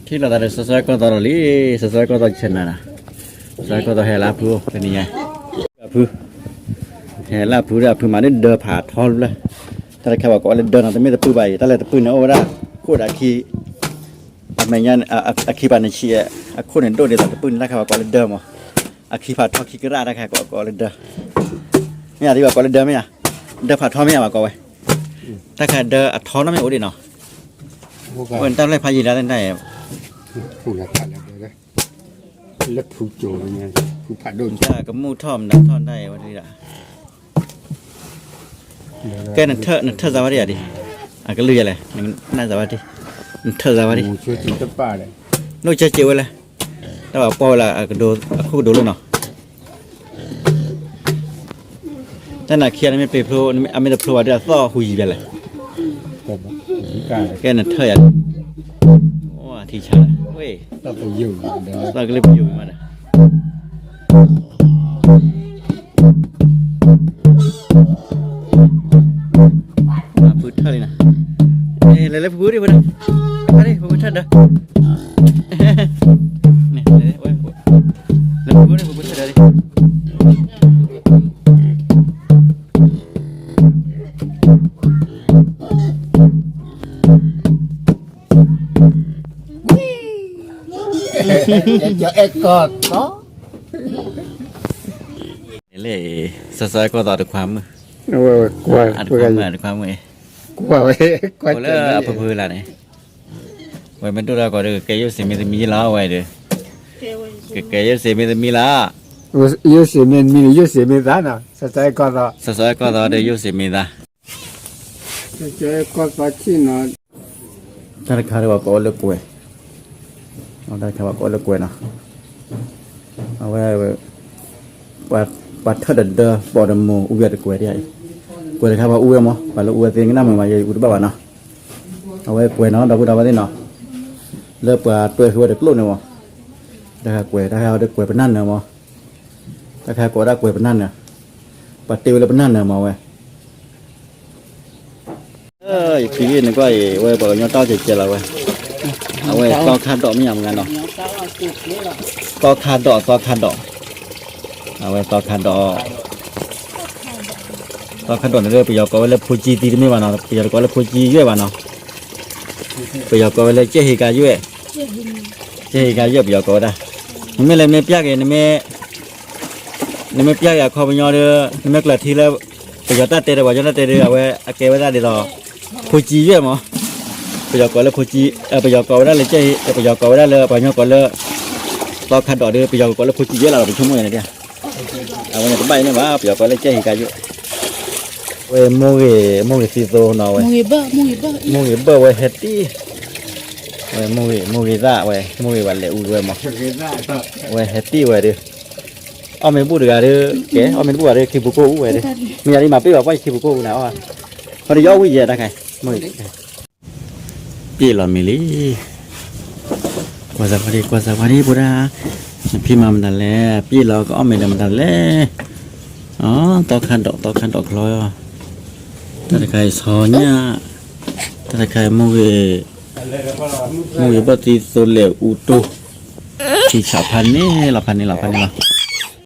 ထံၣ်လိာ်သးဒီး စီၤစီၤအဲၣ်ကီၢ်သီဒီးလံ, စီၤစီၤအဲၣ်ကီၢ်သီဆဲးနၤနီၤ, စီၤစီၤအဲၣ်ကီၢ်သီဟဲလၢအဖုအိၣ်ဖဲန့ၣ်ညါ, အဖု, ဟဲလၢအဖုဒီး အဖုမၤဒၣ်ဒၢဖးထီလၢ, တၢ်တခါပှၤကိးဝဲလၢဒၢနီၤ, တမ့ၢ်တပုၢ်ဘၣ်အံၤ, တၢ်လၢတပုၢ်န့ၣ်အိၣ်ဝဲဒၣ်, ခိၣ်ဒီးအခံ, အမဲာ်ညါ, အခံဖးန့ၣ်ဆံး, အခိၣ်န့ၣ်ဒိၣ်ဒ်သိးတပုၢ်န့ၣ် တၢ်တခါပှၤကိးလၢဒၢမး, အခံဖးထီခံကရၣ် တၢ်တခါကိးလၢဒၢ, မ့ၢ်ယၤသ့ၣ်ပှၤကိးလၢဒၢမ့ၢ်ယၤ, ဒၢဖးထီမ့ၢ်ယၤပှၤကိးဝဲ, တၢ်တခါဒၢအထီနီတမ့ၢ်အိၣ်ဒံးနီၤ ဝဲတၢ်လဲၣ်ဖးယံာ်ဒၣ်တၢ်, လၢဖုကၠိ, ဖုဖးဒိၣ်, တၢ်ကမူၣ်ထီၣ်မနုၤထီၣ်တၢ်အံၤဝဲဒၣ်, ကဲနထၢၣ်စၢ်ဝဲဒၣ်ယၤဒံး, အကလုၢ်ယၤလဲၣ်, နနၢ်စၢ်ဝဲဒၣ်, နထၢၣ်စၢ်ဝဲဒၣ်, နအိၣ်ကၢစ့ဝဲလဲၣ်, တၢ်ဘၣ်ပီၢ်ဝဲလၢအခိၣ်ကဒိလၢနီၤ တၢ်နၤခံဂၤနမ့ၢ်ပျ့ၤဖျိ, အမ့ၢ်တဖျိဘၣ်ဒီးအသီၣ်ဟူးယံၤဘၣ်လဲၣ်, ကဲနထၢၣ်ယၤ, အိၣ်ထံဆါ, သီၣ်ကလုၢ်ပယိာ်မးဒီး, ဖုထၢၣ်လံနီၤ, လဲၤလၢဖုဖုဒံးဝဲဒၣ်, ဖုဖုထၢၣ်ဒီး, လဲၤဖုဖုဒံး ဖုဖုထၢၣ်ဒီးဒံး လၢ စီၤစီၤအဲၣ်ကီၢ်သီတခွါမုၣ်, တခွါမုၣ်, အိၣ်လၢအဖုဖုလၢ်န့ၣ်, ဝဲမ့ၢ်ဒိၣ်တၢ်ကီးဒီး ကကဲယိၣ်စ့းမ့ၢ်သမံလီၤဝဲဒီး, ကကဲယိၣ်စ့းမ့ၢ်သမံလီၤ, ယိၣ်စ့းမ့ၢ်သမံန့ၣ် ယိၣ်စ့းမ့ၢ်သါနီၤ, စီၤစီၤအဲၣ်ကီၢ်သီ, စီၤစီၤအဲၣ်ကီၢ်သီဒီးယိၣ်စ့းမ့ၢ်သါ ကီၢ်သီဆံၣ်နီၤ, တၢ်တခါဒီးပှၤကိးဝဲလၢကွဲၤ, တၢ်တခါပှၤကိးဝဲလၢကွဲၤနီၤ, အဝဲ, ပှၤထၢၣ်ဒီးဒၢ ပိာ်ဒီးမိၢ်အူဝဲတကွဲၤဒ်အံၤ, ကွဲၤတခါပှၤအူဝဲမး ပှၤလၢအူဝဲသ့ၣ်ကနၣ်မုာ်မး ယအူတဘၣ်ဘၣ်နီၤ, အဝဲကွဲၤနီၤ ဒီပုၢ်ဒီဝဲၢ်သ့ၣ်နီၤ, လၢပှၤတွဲဃုာ်ဝဲတကျိၣ်န့ၣ်မး, တၢ်တခါကွဲၤ တၢ်တခါဒီးကွဲၤပနၢ်နၢၤမး, တၢ်တခါကိးဝဲဒၣ်ကွဲၤပနၢ်နၢၤ, ပှၤတ့ဝဲလၢပနၢ်နၢၤမးဝဲ ယဖံနကွၢ်အံၤ ဝဲပှၤကညီတၢ်ကဲကဲလီၤဝဲ, အဝဲသီခါဒိးမ့ၢ်ယၤမနုၤနီၤ, သီခါဒိး သီခါဒိး, အဝဲသီခါဒိး, သီခါဒိးန့ၣ် ပယီၤကိးဝဲလၢဖိကၠံသံတမ့ၢ်ဘၣ်နီၤ, ပယီၤတကိးလၢဖိကၠံယွဲၣ်ဘၣ်နီၤ, ပယီၤကိးဝဲလၢကၠဲၣ်ဟ့ၤကၤယွဲၣ်, ကၠဲၣ်ဟ့ၤကၤယွဲၣ် ပယီၤကိးဝဲဒၣ်, နမ့ၢ်လဲၤမ့ၢ်ပျၢ်က့ၤ နမ့ၢ်ပျၢ်က့ၤအခီပညီဒီး နမ့ၢ်ကျၢၤထံလၢ ပယီၤတၢ်တဲဒီး ပှၤကညီတၢ်တဲဒီး အဝဲအကဲဝဲဒၣ်ဒ်သိး ဖိကၠံယွဲၣ်မး, ပယီၤကိးလၢဖိကၠံ, ပယီၤကိးဝဲဒၣ်လၢကၠဲၣ်, ပယီၤကိးဝဲဒၣ်လၢ ပှၤကညီကိးလၢ သီခါဒိးဒီး ပယီၤကိးလၢဖိကၠံယွဲၣ်လီၤ ပဆိကမိၣ်ယၤန့ၣ်, အဝဲန့ၣ်တဘၣ်အံၤန့ၣ်ဘၣ် ပယီၤကိးလၢကၠဲၣ်ဟ့ၤကၤယွဲၣ်, ဝဲမိၢ်ဂ့ၤ မိၢ်ဂ့ၤသံသိနီၤဝဲ, မိၢ်ဂ့ၤဘၢၣ်ဝဲဟဲတံၢ်, ဝဲမိၢ်ဂ့ၤ မိၢ်ဂ့ၤသၣ်ဝဲ မိၢ်ဂ့ၤဝဲလဲၤအူဝဲမး, ဝဲဟဲတံၢ်ဝဲဒီး အီၣ်မ့ၢ်ဘူၣ်တဂၤဒီး ကဲ အီၣ်မ့ၢ်တဘူၣ်ဘၣ်ဒီး ခံပူၤကိၢ်အူဝဲဒီး, မ့ၢ်ယၤဒ်မၤပ့ၢ်ဘၣ်ပှၢ်ယခံပူၤကိၢ်အူနၤအီၣ်, ခီဒီးယအီၣ်ဝံၣ်ယဲတၢ်ခါ, မ့ၢ် ပ့ၣ်လီၤမံၤလံ, ကွၢ်စၢ်ဝဲဒၣ် ကွၢ်စၢ်ဝဲဒၣ် ဖိဒၣ်, နဖံမၤမတၤလဲၣ် ပ့ၣ်လီၤကအီၣ်မ့ၢ်ဒီးမတၤလဲၣ်, အီ သီခါဒိး သီခါဒိးချီ, တၢ်တခါအံၤဆီညၣ်, တၢ်တခါအံၤ မိၢ်ဂ့ၤဘၣ်သံသိလဲၤအူတိၢ်, ထံဆးဖးန့ၣ်လီၤ ဖးန့ၣ်လီၤ ဖးန့ၣ်လီၤ